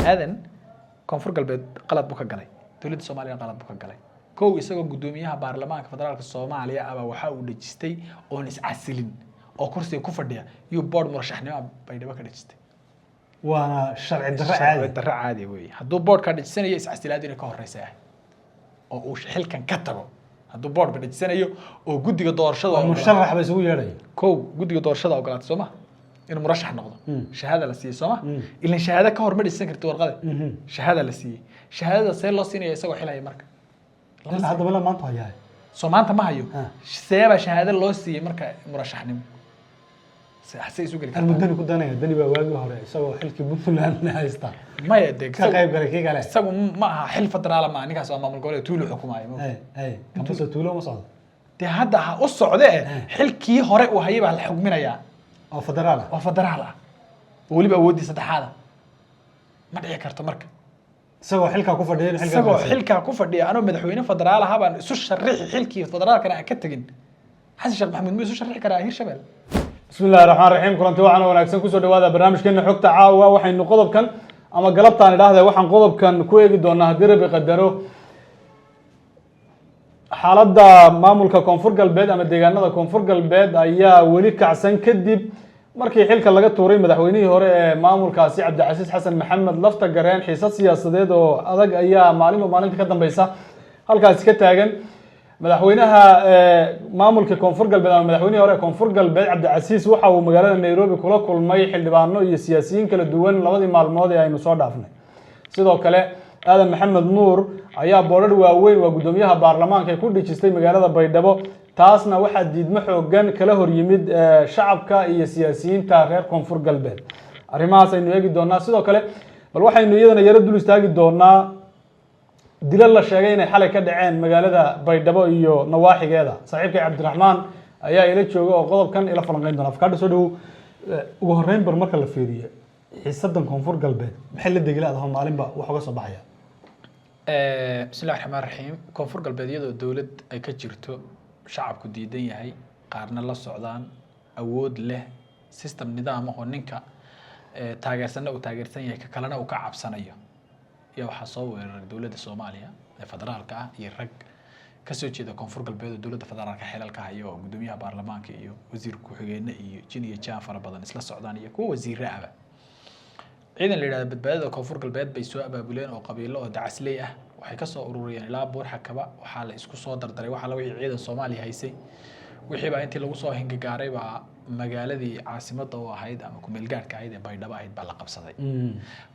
Aadan Koonfur Galbeed qalad buu ka galay, dowladda Soomaaliya qalad buu ka galay. Kow, isagoo guddoomiyaha baarlamaanka federaalka Soomaaliya aba waxa uu dhejistay oon iscasilin oo kursiga ku fadhiya yuu board murashaxnimo Baydhabo ka dhejistay. Waana sharci darro sharci caadi. Darro caadi weeye. Hadduu boardkaa dhejisanayo, iscasilaadu inay ka horeysa ah oo uu xilkan ka tago. Hadduu boardba dhejisanayo oo guddiga doorashada oo musharax ba isugu yeedhaya. Kow, guddiga doorashada ogolaatay, soo ma, inuu murashax noqdo? Shahaada la siiyey, soo ma? Ilan shahaado ka hor ma dhisan karti warqada. Shahaada la siiyey. Shahaadada see loo siinaya isagoo xilaya marka? Ilaa haddaba la maanta hayaa. Soo maanta ma hayo? Seebaa shahaado loo siiyey marka murashaxnimo? Se isu geli aan kartaa? Muddani ku danaya, Dani baa waagii hore isagoo xilkii Puntland haysta Maya dee, ka qayb galay kii kale. Isagu ma aha xil federaala, ma aha ninkaas, waa maamul goboleed, tuulu xukumaayo, ma ay ay intuusa tuulo ma socdo. Dee hadda ha u socdee, xilkii hore uu hayay baa la xukminayaa. Oo federaal ah. Oo federaal ah oo weliba awooddii saddexaada. Ma dhici karto marka. Isagoo xilkaa ku fadhiya inuu xilkaa Isagoo gaarsiiyo. Xilkaa ku fadhiya, anoo madaxweyne federaal ahaa baan isu sharixi, xilkii federaalkana aan ka tegin. Xasan Sheekh Maxamuud ma isu sharixi karaa Hirshabelle? Bismi illahi raxmaan raxiim. Kulanti waxaana wanaagsan, kusoo dhawaada barnaamijkeena Xogta Caawa. Waxaynu qodobkan ama galabtaan idhaahda, waxaan qodobkan ku eegi doonaa, haddii Rabi qadaro, xaaladda maamulka Koonfur Galbeed ama deegaanada Koonfur Galbeed ayaa weli kacsan kadib markii xilka laga tuuray madaxweynihii hore ee maamulkaasi, Cabdicasiis Xasan Maxamed Lafta Gareen. Xiisad siyaasadeed oo adag ayaa maalinba maalinta ka dambeysa halkaasi ka taagan. Madaxweynaha maamulka Koonfur Galbeed ama madaxweynihii hore ee Koonfur Galbeed, Cabdicasiis, waxa uu magaalada Nairobi kula kulmay xildhibaano iyo siyaasiyiin kala duwan labadii maalmood ee aynu soo dhaafnay. Sidoo kale Aadan Maxamed Nuur ayaa boodhar waaweyn, waa guddoomiyaha baarlamaanka, ee ku dhejistay magaalada Baydhabo. Taasna waxaa diidmo xoogan kala hor yimid shacabka iyo siyaasiyiinta reer Koonfur Galbeed. Arrimahaas aynu eegi doonaa. Sidoo kale bal waxaynu iyadana yaro dul istaagi doonaa dilo la sheegay inay xalay ka dhaceen magaalada Baydhabo iyo nawaaxigeeda. Saaxiibkay Cabdiraxmaan ayaa ila jooga oo qodobkan ila falanqeyn doona. Afkaadha, soo dhawow. Ugu horreyn bar marka la fiiriyo xiisadan Koonfur Galbeed, maxay la degila adaho maalinba wax uga soo baxaya? Bismi illahi raxmaan raxiim. Koonfur Galbeed iyadoo dowlad ay ka jirto, shacabku diidan yahay, qaarna la socdaan, awood leh, system nidaam ah oo ninka taageersanna uu taageersan yahay, ka kalena uu ka cabsanayo, iyo waxaa soo weeraray dowladda Soomaaliya ee federaalka ah iyo rag kasoo jeeda Koonfur Galbeed oo dowladda federaalka xilalka haya, oo guddoomiyaha baarlamaanka iyo wasiir ku-xigeene iyo jin iyo jaan fara badan isla socdaan iyo kuwa wasiire ahba. Ciidan la yidhahdo Badbaadada Koonfur Galbeed bay soo abaabuleen oo qabiilo oo dacasley ah. Waxay kasoo ururiyeen ilaa Buurxakaba. Waxaa la isku soo dardaray waxa la wixii ciidan Soomaaliya haysay. Wixii baa intii lagu soo hingagaaray baa magaaladii caasimadda u ahayd ama kumeelgaadhka ahayd ee Baydhabo ahayd baa la qabsaday.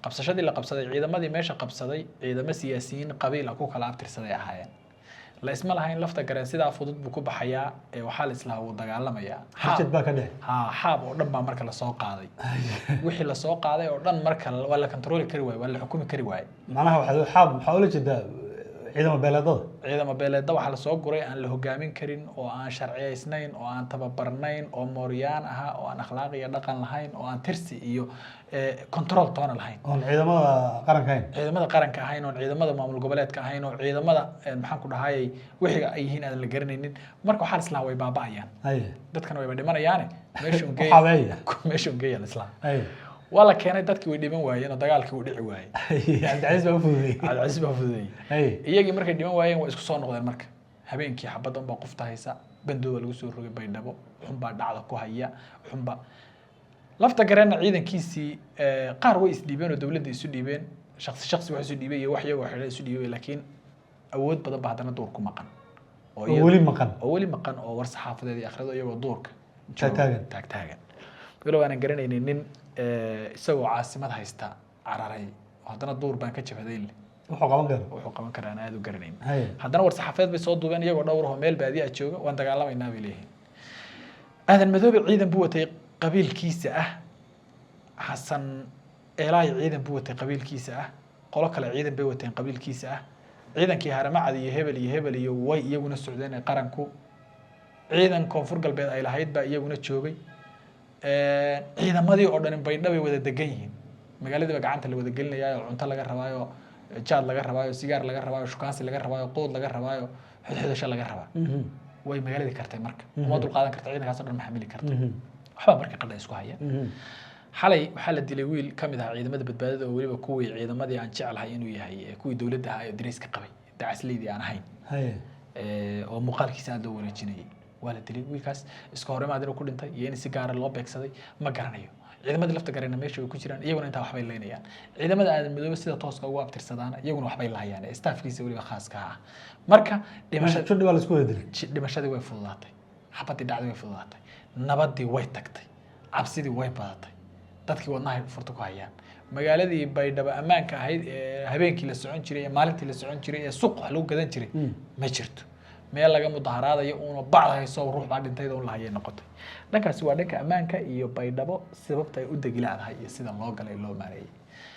Qabsashadii la qabsaday, ciidamadii meesha qabsaday ciidamo siyaasiyiin qabiil ah ku kala abtirsaday ahaayeen. La isma lahayn Lafta Gareen sidaa fudud buu ku baxayaa ee waxaa la islahaa wuu dagaalamayaa. Xajad baa ka dhex. Ha, xaab oo dhan baa marka lasoo qaaday. Wixii lasoo qaaday oo dhan marka waa la control-i kari waaye, waa la xukumi kari waaye. Macnaha waxaad xaab waxaa ula jeedaa ciidamo beeleedada. Ciidamo beeleedda waxaa lasoo guray aan la hogaamin karin oo aan sharciyaysnayn oo aan tababarnayn oo mooryaan aha oo aan akhlaaq iyo dhaqan lahayn oo aan tirsi iyo control toona lahayn. Oon ciidamada qaranka ahayn. Ciidamada qaranka ahayn, oon ciidamada maamul goboleedka ahayn, oo ciidamada maxaan ku dhahayay, wixii ay yihiin aan la garanaynin. Marka waxaa la islahaa way baaba'ayaan, dadkana wayba dhimanayaane, meesha un geeya. Xabeeya. Meesha un geeya la islahaa. Waa la keenay dadkii, way dhiman waayeen oo dagaalkii wuu dhici waayey. Cabdicasiis baa u fududeeyey. Cabdicasiis baa fududeeyey. Iyagii markay dhiman waayeen waa isku soo noqdeen. Marka habeenkii xabadda unbaa qufta haysa, bandooba lagu soo rogay Baydhabo, xunbaa dhacda ku haya xunba. Lafta Gareenna ciidankiisii qaar way isdhiibeen oo dowladda isu dhiibeen, shaksi shaksi wax isu dhiibay iyo wax iyagoo xidhan isu dhiibay, laakiin awood badan ba haddana duur ku maqan oo weli maqan. Oo weli maqan oo war saxaafadeed iyo akhrado iyagoo duurka taagtaagan. Taagtaagan. Walow aanan garanaynin nin isagoo caasimad haysta cararay oo haddana duur baan ka jabhadayn leh. Wuxuu qaban karo. Wuxuu qaban karaa aan aada u garanayn. Haddana war saxaafadeed bay soo duubeen iyagoo dhowr ahoo meel baadiya ah jooga, waan dagaalamaynaa bay leeyihiin. Aadan Madoobe ciidan buu watay qabiilkiisa ah, Xasan Eelaay ciidan buu watay qabiilkiisa ah, qolo kale ciidan bay wateen qabiilkiisa ah, ciidankii Haramacad iyo hebel iyo hebel iyo way iyaguna socdeen ee qaranku, ciidan Koonfur Galbeed ay lahayd baa iyaguna joogay. Ciidamadii oo dhani Baydhabay wada degan yihiin. Magaaladii baa gacanta la wada gelinayaayo, cunto laga rabaayo, jaad laga rabaayo, sigaar laga rabaayo, shukaansi laga rabaayo, quud laga rabaayo, xidxidasho laga rabaa. Way magaaladii kartay marka uma dul qaadan karta ciidankaas oo dhan, ma xamili karto. Waxbaa marka qadha isku haya. Xalay waxaa la dilay wiil ka mid ahaa ciidamada badbaadada, oo weliba kuwii ciidamadii aan jeclahay inuu yahay, kuwii dowladda ahaa ee dareyska qabay, dacasleydii aan ahayn, oo muuqaalkiisa aad loo wareejinayay. Waa la dilay wiilkaas. Iska hor imaad inuu ku dhintay iyo in si gaara loo beegsaday ma garanayo. Ciidamadii lafta garayna meesha way ku jiraan, iyaguna intaa waxbay leynayaan. Ciidamada Aadan Madoobe sida tooska ugu abtirsadaana iyaguna waxbay lahayaan, ee staafkiisa weliba khaaska ah. Marka dhimasha Judhi baa la isku wada dilay. Dhimashadii way fududaatay, xabadii dhacday way fududaatay, nabadii way tagtay, cabsidii way badatay, dadkii wadnahay furta ku hayaan. Magaaladii Baydhabo ammaanka ahayd ee habeenkii la socon jiray, ee maalintii la socon jiray, ee suuq wax lagu gadan jiray, ma jirto. Meel laga mudaharaadayo uuna bacda hayso, ruux baa dhintay uun lahayay noqotay. Dhankaasi waa dhanka ammaanka iyo Baydhabo sababta ay u degilaadahay iyo sida loo galay, loo maareeyay.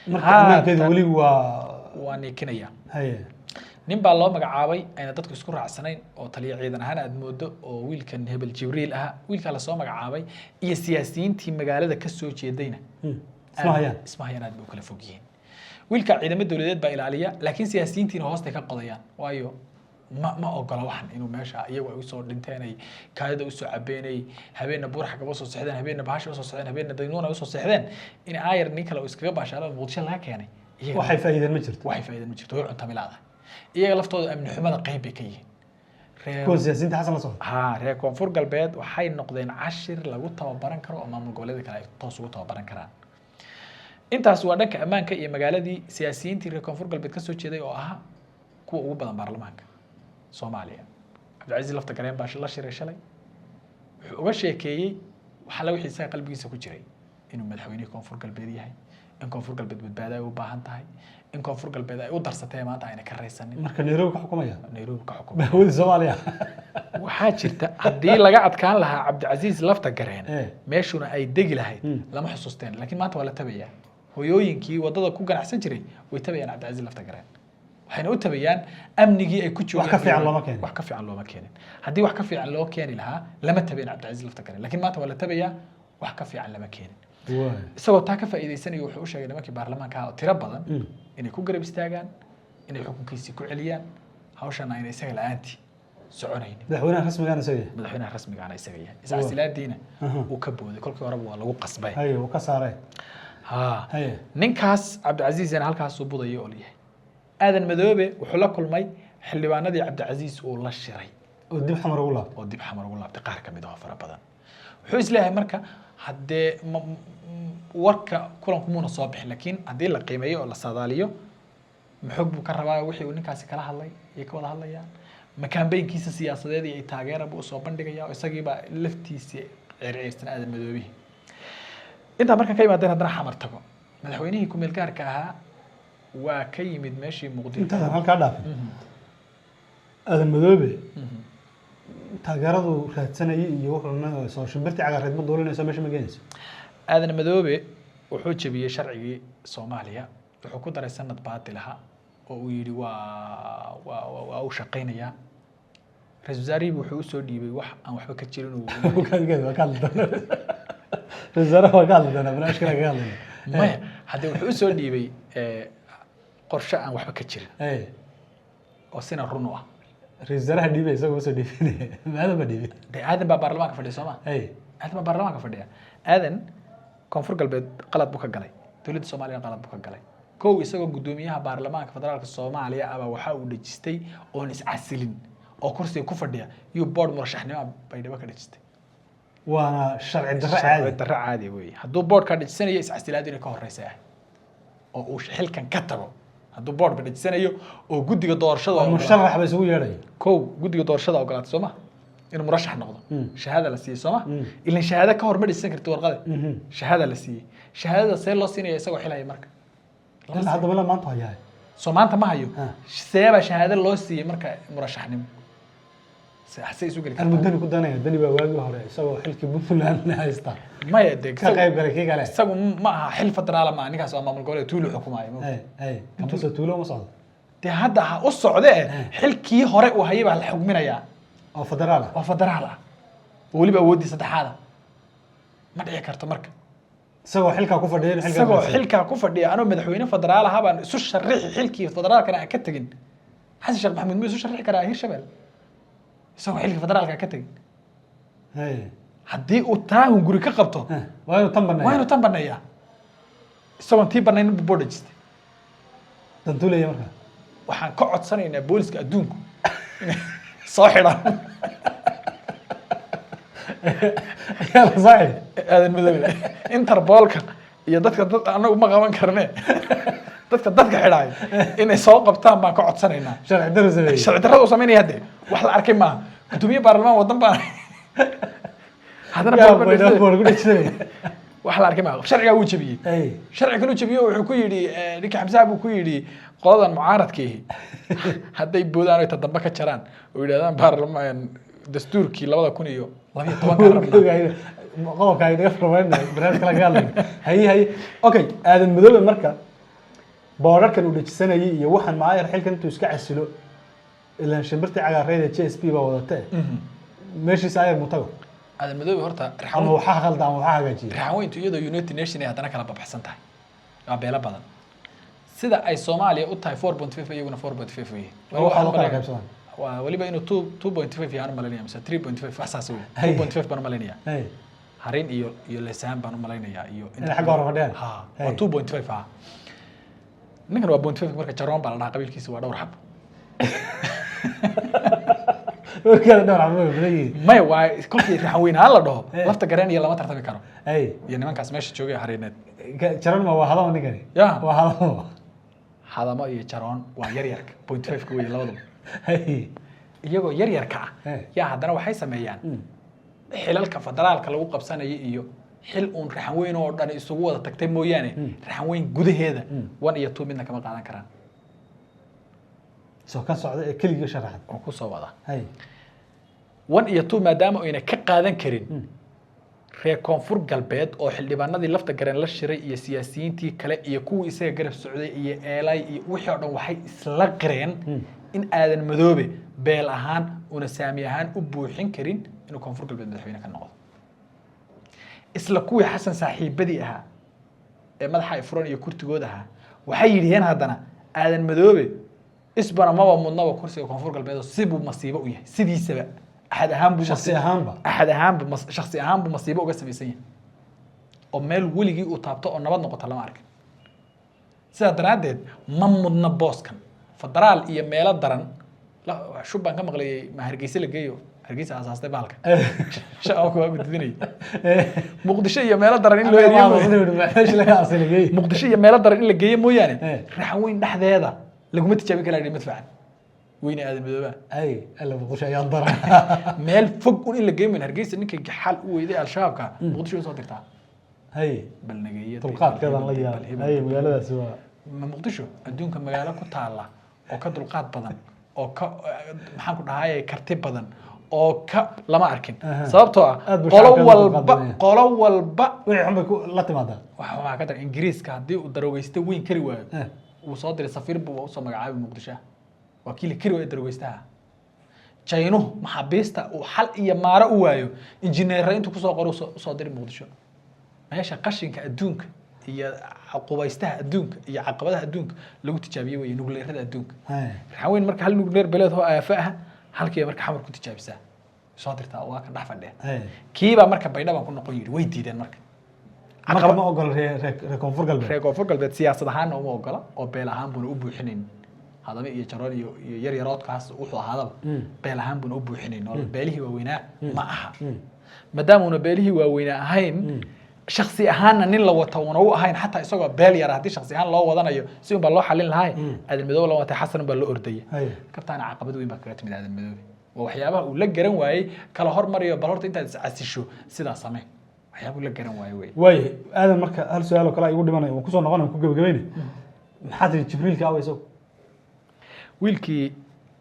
Marka ammaankeedu weli waa waa niikinaya. Nin baa loo magacaabay ayna dadku isku raacsanayn, oo taliya ciidan ahaan aad moodo, oo wiilkan hebel Jibriil ahaa. Wiilkaa lasoo magacaabay iyo siyaasiyiintii magaalada ka soo jeedayna Isma hayaan. Isma hayaan, aad bay u kala fog yihiin. Wiilka ciidamo dowladeed baa ilaaliya, laakiin siyaasiyiintiina hoostay ka qodayaan, waayo ma ogola waxan inuu meesha iyagu ay usoo dhinteen, ay kaadida usoo cabeen, ay habeenna buurax kaba usoo seexdeen, habeenna bahasha usoo seexdeen, habeenna daynuuna usoo seexdeen, in aayar nin kale uu iskaga baashaalo oo Muqdisho laga keenay. Waxay faa'iideen ma jirto. Waxay faa'iideen ma jirto, way cuntamilaadahay. Iyaga laftooda amni xumada qayb bay ka yihiin. Kuwa siyaasiyiinta Xasan la socda. Ha, reer Koonfur Galbeed waxay noqdeen cashir lagu tababaran karo oo maamul goboleeda kale ay toos ugu tababaran karaan. Intaas waa dhanka ammaanka iyo magaaladii. Siyaasiyiintii reer Koonfur Galbeed kasoo jeeday oo ahaa kuwa ugu badan baarlamaanka Soomaaliya, Cabdicasiis Lafta Gareen baa la shiray shalay. Wuxuu uga sheekeeyey waxalla wixii isaga qalbigiisa ku jiray: inuu madaxweynihii Koonfur Galbeed yahay, in Koonfur Galbeed badbaado ay u baahan tahay, in Koonfur Galbeed ay u darsatay maanta ayna ka raysanin. Marka Nairobi ka xukumaya. Nairobi ka xukumaya. Hawada Soomaaliya. Waxaa jirta, haddii laga adkaan lahaa Cabdicasiis Lafta Gareen, meeshuna ay degi lahayd, lama xusuusteen. Laakiin maanta waa la tabayaa. Hooyooyinkii wadada ku ganacsan jiray way tabayaan Cabdicasiis Lafta Gareen, waxayna u tabayaan amnigii ay ku joogeen. Wax ka fiican looma keenin. Wax ka fiican looma keenin. Haddii wax ka fiican loo keeni lahaa, lama tabayn Cabdicasiis Lafta Gareen, laakiin maanta waa la tabayaa, wax ka fiican lama keenin. Isagoo taa ka faa'iidaysanayo, wuxuu u sheegay nimankii baarlamaanka ah oo tiro badan inay ku garab istaagaan, inay xukunkiisii ku celiyaan, hawshana ayna isaga la-aantii soconaynin. Madaxweynaha rasmigaana isaga yahay. Madaxweynaha rasmigaana isaga yahay. Iscasilaadiina uu ka booday, kolkii horeba waa lagu qasbay. Haye, uu ka saaray. Ha. Ninkaas Cabdicasiisna halkaasuu budaya oo leeyahay. Aadan Madoobe wuxuu la kulmay xildhibaanadii Cabdicasiis uu la shiray oo dib Xamar ugu laabtay. Oo dib Xamar ugu laabtay qaar kamid ah oo fara badan. Wuxuu isleeyahay marka haddee warka kulanku muuna soo bixin, laakiin haddii la qiimeeyo oo la saadaaliyo, maxoog buu ka rabaa wixii uu ninkaasi kala hadlay ayay ka wada hadlayaan? Ma kambeynkiisa siyaasadeed iyo taageera buu usoo bandhigaya, oo isagiibaa laftiisii ceerceersan Aadan Madoobihi? Intaa markaan ka imaadeen, haddana Xamar tago, madaxweynihii ku-meel gaarka ahaa waa ka yimid meeshii Muqdisho. Intaadan halkaa dhaafin, Aadan Madoobe taageeradu raadsanayay iyo wuxuu soo shimbirtii cagaareed ma duulinayso, meesha ma geenayso. Aadan Madoobe wuxuu jebiyey sharcigii Soomaaliya. Wuxuu ku daray sanad baatil aha oo uu yidhi waa u shaqaynayaa. Ra-iisul wasaarihii wuxuu usoo dhiibay wax aan waxba ka jirin uu waa ka hadli doonaa, ra-iisul wasaaraha waa ka hadli doonaa, barnaamijka kaga hadlayna. Maya, haddii wuxuu usoo dhiibay qorshe aan waxba ka jirin oo sina run u ah. Ra-iisul wasaaraha dhiibay, isagoo usoo dhiibinaya, Aadan ba dhiibay. Dee Aadan baa baarlamaanka fadhiya, soo ma? Aadan baa baarlamaanka fadhiya. Aadan Koonfur Galbeed qalad buu ka galay, dowladda Soomaaliyana qalad buu ka galay. Kow, isagoo guddoomiyaha baarlamaanka federaalka Soomaaliya aba waxa uu dhejistay oon iscasilin oo kursiga ku fadhiya yuu board murashaxnimo Baydhabo ka dhejistay. Waana sharci darro sharci caadi. Darro caadi weeye. Hadduu boardkaa dhejisanayo, iscasilaadu inay ka horeysa ah oo uu xilkan ka tago. Hadduu boardka dhejisanayo oo guddiga doorashada oo musharax ba isugu yeedhaya. Kow, guddiga doorashada ogolaatay, soo ma, inuu murashax noqdo? Shahaada la siiyey, soo ma? Ilan shahaado ka hor ma dhisan karti warqada. Shahaada la siiyey. Shahaadada see loo siinaya isagoo xilaya marka? Ilaa haddaba la maanta hayaa. Soo maanta ma hayo? Seebaa shahaado loo siiyey marka murashaxnimo? Se isu geli Kan kartaa? Dani ku danaya. Dani baa waagii hore isagoo xilkii Puntland haysta Maya dee, ka qayb galay kii kale. Isagu ma aha xil federaala, maaha ninkaas, waa maamul goboleed, tuulu xukumaayo, ma ogta? Hay kambusa tuulo ma socdo. Dee hadda ha u socdee, xilkii hore uu hayay baa la xugminayaa. Oo federaal ah. Oo federaal ah, oo weliba awooddii saddexaada. Ma dhici karto marka. Isagoo xilkaa ku fadhiya inuu xilkaa Isagoo raadsayo. Xilkaa ku fadhiya, anoo madaxweyne federaal ahaa baan isu sharixi, xilkii federaalkana aan ka tegin. Xasan Sheekh Maxamuud ma isu sharixi karaa Hirshabelle isagoo xilkii federaalka aan ka tegin? Haddii uu taa hunguri ka qabto, Waa inuu tan baneeya. Waa inuu tan baneeyaa. Isagoon tii banayn buu boodh dhejistay. Dantuu leeyahay marka. Waxaan ka codsanaynaa booliska adduunku inay soo xidhaan. Yaa la soo xidhay? Aadan Madoobe. Interpolka iyo dadka dad anagu ma qaban karne, dadka xidhaayo inay soo qabtaan baan ka codsanaynaa. Sharci daro sameeyey. Sharci darrada uu samaynaya hadde wax la arkay maaha. Gudoomiye baarlamaan wadan baan haddana yaa boor ba baydhabo dhejistay. Boor ku dhejsanaya. Wax la arkay maaha. Sharcigaa wuu jebiyey. Ay. Sharci kaluu jebiye, wuxuu ku yidhi ninka Xamsaha buu ku yidhi, qoladan mucaaradkiihi hadday boodaan oy tadamba ka jaraan oo yidhahdaan baarlamaan dastuurkii 2012-ka rabnaa. Qodobka ay naga farmaynayo barnaamij kala ka hadlayno. Haye haye, okay. Aadan Madoobe marka boorarkan uu dhejisanayay iyo waxaan maayar xilkan intuu iska casilo, ilaan shimbirtii cagaareed ee JSP baa wadate, meeshiisa ayar mutago. Aadan Madoobe horta ama raxan waxaa khalda ama waxaa hagaajiya. Raxanweyntu iyadoo United Nation ay haddana kala babaxsan tahay, waa beelo badan. Sida ay Soomaaliya u tahay 4.5, iyaguna 4.5 weeye. Oo waxaa loo kala qaybsadaan. Waa weliba inuu 2.5 yahaan u malaynaya mise 3.5, wax saas wey. Hay. 2.5 baan u malaynayaa. Hey. Harin iyo lesaan baan u malaynayaa iyo Inay xagga hore fadhiyaan. Ha. Hey. Waa 2.5. Ha, ninkan waa 0.5. Marka Jaroon baa la dhahaa, qabiilkiisa waa dhowr xabo. Warkeeda dhowr xabo way badan yihiin. Maya, waa kolkii raxan weyn ahaan la dhaho. Hey. Lafta gareen iyo lama tartami karo Hey. iyo nimankaas meesha joogay hariineed. Jaran ma waa hadamo ninkani? Ya. Waa hadamo. Hadamo iyo Jaroon waa yaryarka 0.5 ka wey labaduba. Hey. Iyagoo yaryarka ah Hey. yaa haddana waxay sameeyaan xilalka federaalka lagu qabsanayo iyo xil uun raxan weyn oo dhan isugu wada tagtay mooyaane, raxan weyn gudaheeda one iyo two midna kama qaadan karaan. Soo kan socda ee keligii sharaxan. Oo kusoo wada. Hey. One iyo two maadaama ayna ka qaadan karin, reer Koonfur Galbeed oo xildhibaanadii Lafta Gareen la shiray iyo siyaasiyiintii kale iyo kuwii isaga garab socday iyo eelay iyo wixii oo dhan waxay isla qireen in Aadan Madoobe beel ahaan una saami ahaan u buuxin karin inuu Koonfur Galbeed madaxweyne ka noqdo. Isla kuwii Xasan saaxiibadii ahaa ee madaxa ay furan iyo kurtigood ahaa waxay yidhiheen haddana Aadan Madoobe isbana maba mudnaba kursiga Koonfur Galbeed oo sibuu masiibo u yahay sidiisaba, axad ahaan buu Shakhsi ahaanba. Axad ahaanbu shakhsi ahaan buu masiibo uga samaysan yahay oo meel weligii uu taabto oo nabad noqota lama arkin. Sidaa daraaddeed ma mudna booskan federaal iyo meelo daran. Shub baan ka maqlayay, ma Hargeysa la geeyo? Hargeysa aasaastay bahalka, shacabka waa gudbinayay. Muqdisho iyo meelo daran in loo eriyo Meesha laga asilagey. Muqdisho iyo meelo daran in la geeyo mooyaane, Eh. raxan weyn dhexdeeda laguma tijaabin karaa madfacan weyne Aadan Madooba. Ay alla, Muqdisho ayaan dara. Meel fog un in la geeyo mooyaane. Hargeysa ninka xal u weyday Al-Shabaabka Muqdisho way soo dirtaa. Hay. Bal nageeyo. Dulqaadkeedan la yaab. Hay, magaaladaasi waa Ma Muqdisho adduunka magaalo ku taala oo ka dulqaad badan oo ka, maxaan ku dhahaye, karti badan oo ka lama arkin. Aha. Sababtoo ah Aad buu qolo shacabkeeda dulqaad walba badan yahay. Qolo walba wixii xun bay ku la timaadaa. Waxaa ka daran Ingiriiska haddii uu darogeyste weyn kari waayo, Eh. uu soo diray safiir buu usoo magacaabay Muqdisho. Waa kii la kari waayo darogeystaha. Jaynuhu maxaabiista uu xal iyo maaro u waayo, injineera intuu kusoo qoro usoo diray Muqdisho. Meesha qashinka adduunka iyo qubaystaha adduunka iyo caqabadaha adduunka lagu tijaabiye wey, nugleerada adduunka. Hay. Raxan weyn marka hal nugleer beleed oo aafa ah halkiiba marka Xamar ku tijaabisaa soo dirtaa, waa kan dhex fadhiya. Hay. Kiibaa marka Baydhabaan ku noqon yidhi, way diideen marka. Marka ma ogola reer Koonfur Galbeed. Reer Koonfur Galbeed siyaasad ahaanna uma ogola oo beel ahaan buuna u buuxinayn. Hadame iyo Jaroon iyo yaryaroodkaas wuxuu ahaadaba beel ahaan buuna u buuxinayn oo beelihii waaweynaa ma aha. Maadaama una beelihii waaweynaa ahayn, shaksi ahaanna nin la wata una u ahayn, xataa isagoo beel yara haddii shaksi ahaan loo wadanayo si un baa loo xalin lahay. Aadan Madoobe la watay, Xasan baa loo ordaya. Hay. Kabtaana caqabad weyn baa kaga timid Aadan Madoobe. Waa waxyaabaha uu la garan waayey kala hormariyo. Bal horta intaad iscasisho sidaa samee, waxyaabuu la garan waaye wey. Waayahay Aadan, marka hal su-aal oo kale igu dhimanaya, waan kusoo noqonaya, waan ku gebagabayna. Maxaa tiri Jibriilka awa isagu? Wiilkii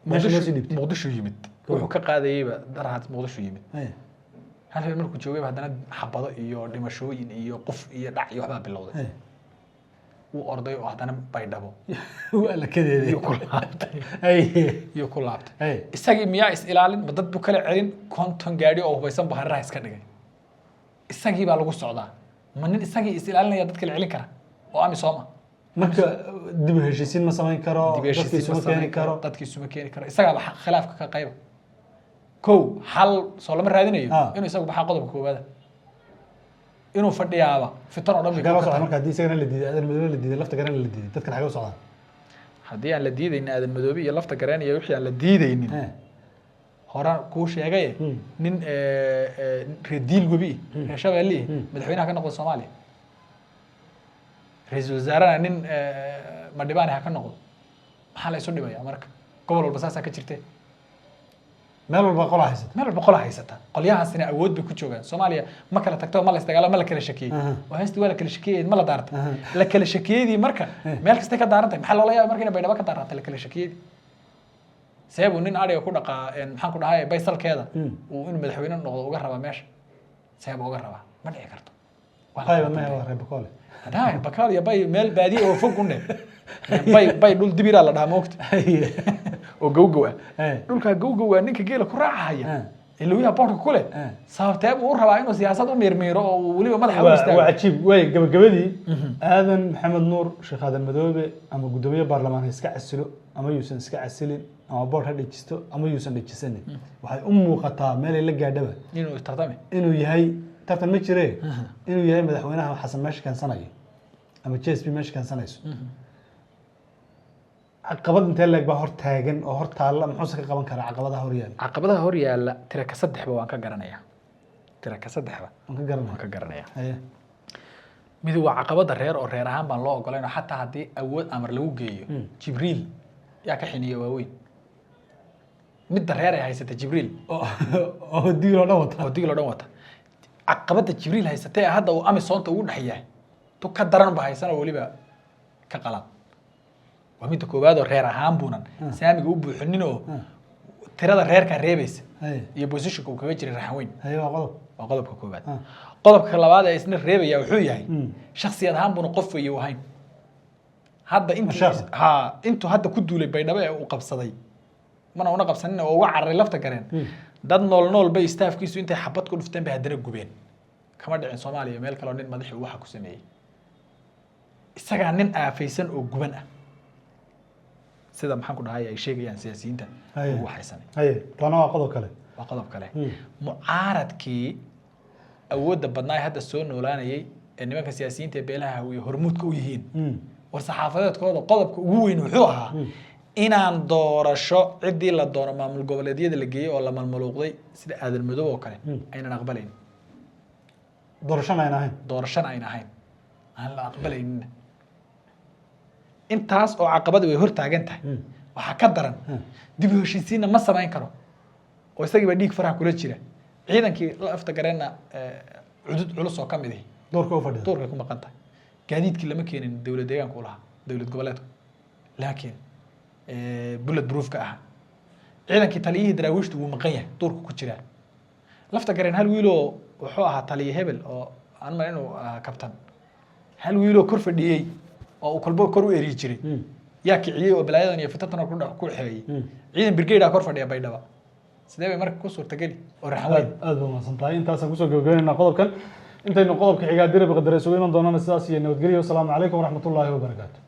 Meesha loo sii Muqdisho dhiibtay. Muqdisho yimid, wuxuu ka qaadayeyba daraad Muqdisho yimid. Hay. Hal habeen markuu joogayba haddana xabado iyo dhimashooyin iyo qof iyo dhac iyo waxbaa bilowday. Hay. Wuu orday oo haddana Baydhabo Waa la kadeeday. iyo ku laabtay. Hay. Iyo ku laabtay. Hay. Isagii miyaa is ilaalin? Ma dad buu kala celin? 50 gaadhi oo hubaysan buu hareeraha iska dhigay. Isagii baa lagu socdaa. Ma nin isagii is ilaalinaya dad kala celin kara oo AMISOM? Marka dib u heshiisiin ma samayn karo? Dib u dadkii heshiisiin ma isuma keeni samayn karo. Karo, dadkii isuma keeni karo. Isagaaba khilaafka ka qayba. Kow xal soo lama raadinayo Ah. inuu isagu baxaa qodobka koowaada. Inuu fadhiyaaba fitan oo dhan bay Xagee loo ka socdaa tahay. Marka haddii isagana la diiday, Aadan Madoobe la diiday, Lafta Garana la diiday, dadkan xagee u socdaan? Haddii aan la diidaynin Aadan Madoobe iyo Lafta Gareen iyo wixii aan la diidaynin, horaan kuu sheegaye, nin reer Diil Webi, reer Shabeelle, madaxweynaha ka noqdo Soomaaliya, ra-iisul wasaarena nin Madhibaani ha ka noqdo, maxaa la isu dhibaya marka? Gobol walba saasaa ka jirte. Meel walba qolaa haysata. Meel walba qola haysata, qolyahaasina awood bay ku joogaan. Soomaaliya ma kala tagto, ma la isdagaalo, ma la kala shakiyey. Oo heesti waa la kala shakiyey, ma la daarta. La kala shakiyeyadii marka meel kastay ka daaran tahay. Maxaa loola yaabay marka inay Baydhabo ka daarata la kala shakiyeyadii? See buu nin adhiga ku dhaqaa maxaan ku dhahay baysalkeeda uu inuu madaxweyne noqdo uga rabaa meesha? See buu uga rabaa? Ma dhici karto. Waa la Qayba kala maya dambeeya. Waa reer Bakoole. Hadaa Bakaal iyo Bay meel baadiye oo fog une, Bay dhul dibiraa la dhahaa moogta, oo gowgow ah. Dhulkaa gowgow ah ninka geela ku raacahaya ee lawyaha boorka ku leh, sababtee buu u rabaa inuu siyaasad u miirmiiro oo uu weliba madaxa u waa istaago? Waa cajiib. Way gabagabadii, Aadan Maxamed Nuur Sheekh Aadan Madoobe ama guddoomiye baarlamaan ha iska casilo ama yuusan iska casilin, ama boor ha dhejisto ama yuusan dhejisanin, waxay u muuqataa meelay la gaadhaba inuu tartame. Inuu yahay tartan ma jire, inuu yahay madaxweynaha Xasan meesha keensanayo ama JSP meesha keensanayso. Caqabad intee leeg baa hor taagan oo hor taalla? Muxuuse ka qaban karaa caqabadaha hor yaalla? Caqabadaha hor yaalla tira ka saddexba waan ka garanayaa, tira ka saddexba waan ka garanaya. Waan ka garanayaa. Haye. Mid waa caqabada reer, oo reer ahaan baan loo ogolayn, oo xataa haddii awood amar lagu geeyo, Jibriil yaa ka xiniya waaweyn midda reer ay haysata Jibriil. Oo Digil oo dhan wata. Oo Digil oo dhan wata. Caqabada Jibriil haysatee hadda uu Amisoonta ugu dhex yahay tu ka daran ba haysana, weliba ka qalad. Waa midda koowaad, oo reer ahaan buunan saamiga u buuxinin, oo tirada reerkaa reebaysa iyo positionka uu kaga jiray Raxanweyn. Haye, waa qodob. Waa qodobka koowaad. Qodobka labaad ee isna reebaya wuxuu yahay, shaksiyad ahaan buuna qof weeye u ahayn hadda intuu Mashaaqi. Ha, intuu hadda ku duulay Baydhabo ee uu qabsaday, mana una qabsanin oo uga cararay Lafta Gareen, dad nool nool bay staafkiisu intay xabad ku dhufteen bay haddana gubeen. Kama dhicin Soomaaliya meel kaleo nin madaxii uu waxa ku sameeyey. Isagaa nin aafaysan oo guban ah, sida maxaan ku dhahay ay sheegayaan siyaasiyiinta ugu waxaysanay. Haye, taana waa qodob kale. Waa qodob kale. Mucaaradkii awoodda badnaa ee hadda soo noolaanayay ee nimanka siyaasiyiinta ee beelaha Hawiye hormuudka u yihiin, war saxaafadeedkooda qodobka ugu weyn wuxuu ahaa inaan doorasho ciddii la doono maamul goboleedyada la geeyey oo la malmaluuqday sida Aadan Madow oo kale aynan aqbalayn. Doorashana ayna ahayn. Doorashana ayna ahayn, aan la aqbalaynin. Intaas oo caqabada way hor taagan tahay. Waxaa ka daran, dib u heshiisiinna ma samayn karo oo isagiiba dhiig faraha kula jira. Ciidankii Lafta Gareenna cudud culus oo ka mid ihi doorka u fadhida. Duurkay ku maqan tahay. Gaadiidkii lama keenin dowlad deegaanka u lahaa, dowlad goboleedku lama keenin, bullet proofka ahaa. Ciidankii taliyihii daraawiishtu wuu maqan yahay, duurka ku jiraa. Lafta Gareen hal wiiloo wuxuu ahaa taliye hebel oo aan mal inuu ahaa kabtan, hal wiiloo kor fadhiyey oo uu kolba kor u eriyi jiray yaa kiciyey oo balaayadan iyo fitantan oo ku dhex ku xeeyey. Ciidan brigade kor fadhiya Baydhaba. Sidee bay marka ku suurtageli oo Raxanweyn? Aad aad baa mahadsan tahay. Intaasaan kusoo gabagabeynayna qodobkan. Intaynu qodobka xigaa dirab qadare isugu iman doonana, sidaas iyo nabadgelyo. Wasalaamu calaykum waraxmatullaahi wabarakaatu.